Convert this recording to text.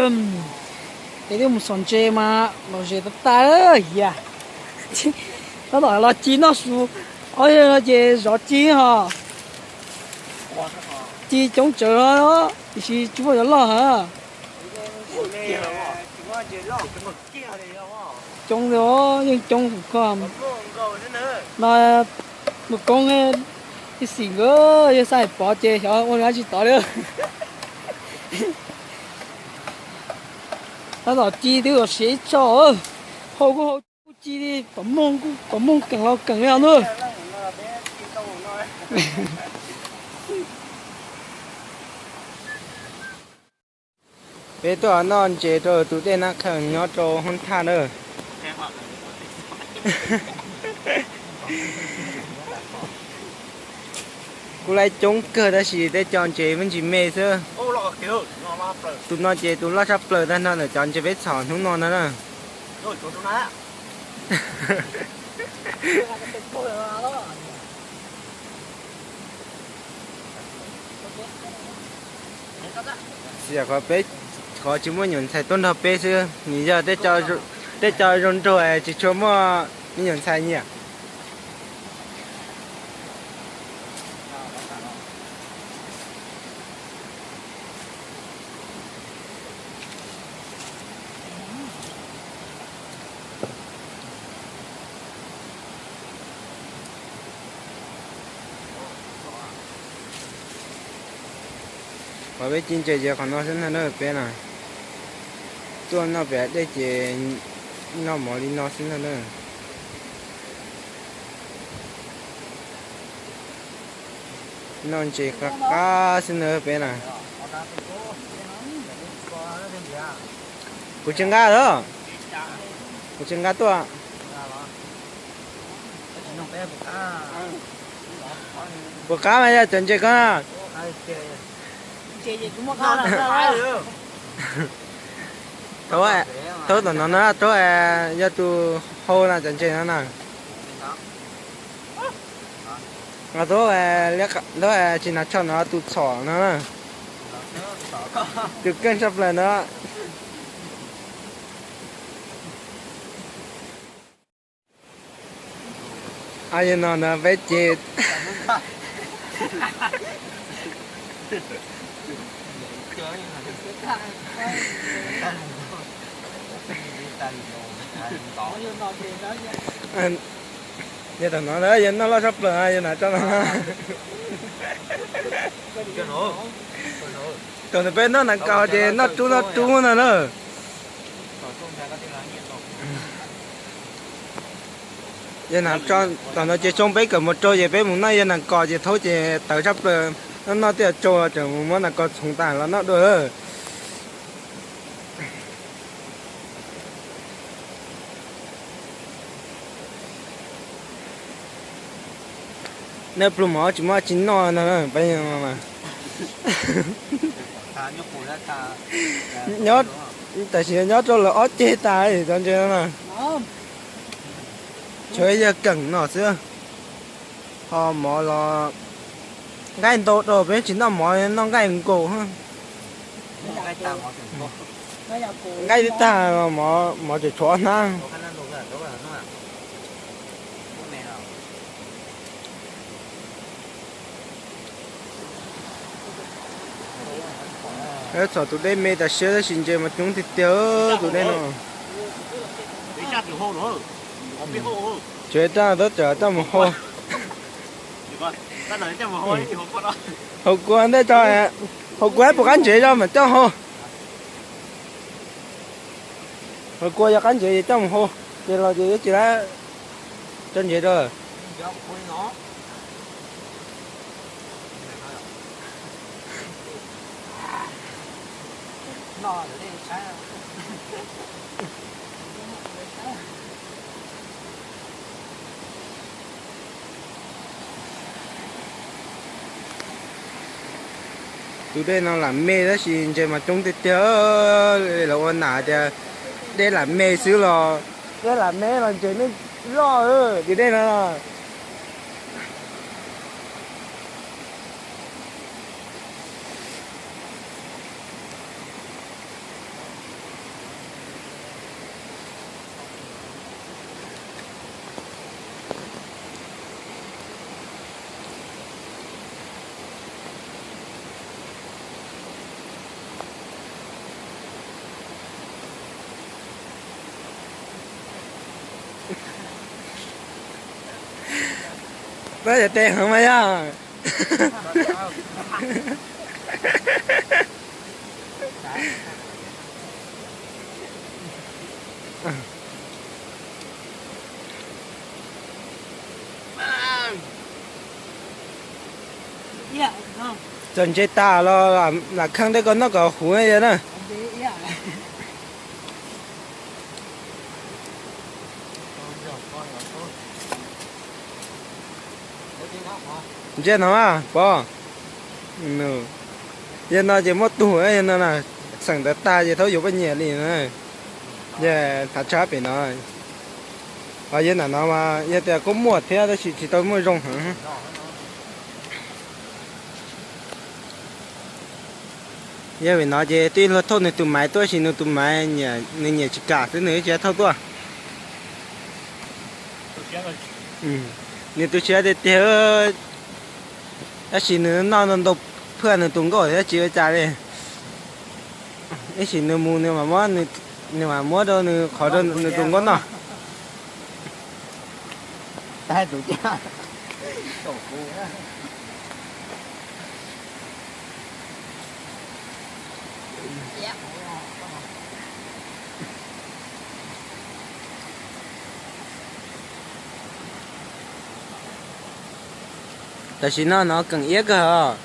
Es twb mus xom ntses mas los zem tag tag hiam. Tab tom los ci noj su, ob yawg no ces zov ci ho. Ci coob tsawv no, tiam sis tsis muaj cov loj hev. Coob li, yeej coob hum koj no. Mus koob ib xim nkawd yawg Xab Hais Pov ces xyov ua dab tsi tod li. Tab tom ci twb los siav ib tso, hau kuj hau kuj ci li, tom mooj keem los keem li os nawb. Peb tuaj noj ntses rau tus dej Nab Khees nyob rau Hoob Thaj na. Kuj laib coob kawg tab sis tej co ntses me ntsis me xwb. Tus no ces tus loj tshaj plaws tag nrho ntawm cov ntses peb txhom hnub no ntag na. Xiam qhov peb, qhov tsis muaj me nyuam ntxhais tuaj nrog peb xwb, nws yog tej co zoo nraug tsis tshua muaj me nyuam ntxhais nyiam. Qhov peb ci ntses ces qhov no xwb ntag na peb na. Tuaj noj pem dej ces noj mov li no xwb ntag na. Noj ntses qab qab xwb ntag peb na. Kuv tsis nqa lawm. Kuv tsis nqa tuaj. Puas qab mas yog cov ntses ko na? Thaub, thaub tom no na, thaub yog tus hau na cov ntses no na. Thaub, thaub tsis hnav tsho no tus txhom no na. Tus keej tshaj plaws no. Yog no na peb ces yog tam no yog noj loj tshaj plaws yog hnav tsho no. Thaum ntawd peb noj hnav kaus ces noj rub noj rub no na. Yog hnav tsho, tam no ces tsoo peb kawm mus rau ces peb mus noj yog hnav kaus ces thaub ces tawv tshaj plaws, noj noj tej tsoo tseem mus muab hnav kaus txhoov tas los noj dua. Nej pluag mov tsis muaj tsis noj no peb nyob, tam sim nyob rau lawv ob ceg tas cov ntses no na. Tsuav yog keem no xwb. Ho mov los nqaij ntau rau peb tsis noj mov noj nqaij nkaus. Nqaij twb tag los mov tseem tshuav hnab. Txhom tus dej me tas siab tab sis ntses mas coob tiag tiag tus dej no. Tsev raj tab txawm coj mus hau. Hau kua ntej tso, hau kua puas qab ntsev tso mam coj hau. Hau kua yog qab ntsev ces coj mus hau, ces los ces yuav tsis tso ntsev rau. Tus dej no lam me tab sis ntses mas coob tiag tiag. Lawv ua nam tias dej lam me xwb los, dej lam me los ntses me loj tus dej no. Peb yog tej heev mas yog. Txog ntse tas los lam kheej tej koj noj kom huv yog na. Ntsia no mas pov, yog no ces muab tug, yog no na, xeem ntawd tag ces thaub yuav poj nyiam li na. Ces thav tshab pem no, yog nram no mas yog tias kuj muaj thiab tab sis tsis tau muaj zoo heev. Yog vim no ces twb luag thauj nws tus maiv tuaj, tab sis nws tus maiv nws nyiam tsis kam xwb nws tsis thauj tuaj. Nws tu siab tiag tiag, tab sis nws noj ntau phaj nws tus nkauj thiab tsis ua cas li. Tab sis nws mus nws mam muab, nws mam muab rau nws qhov rau nws tus nkauj noj. Tam sim no no keem iab kawg os.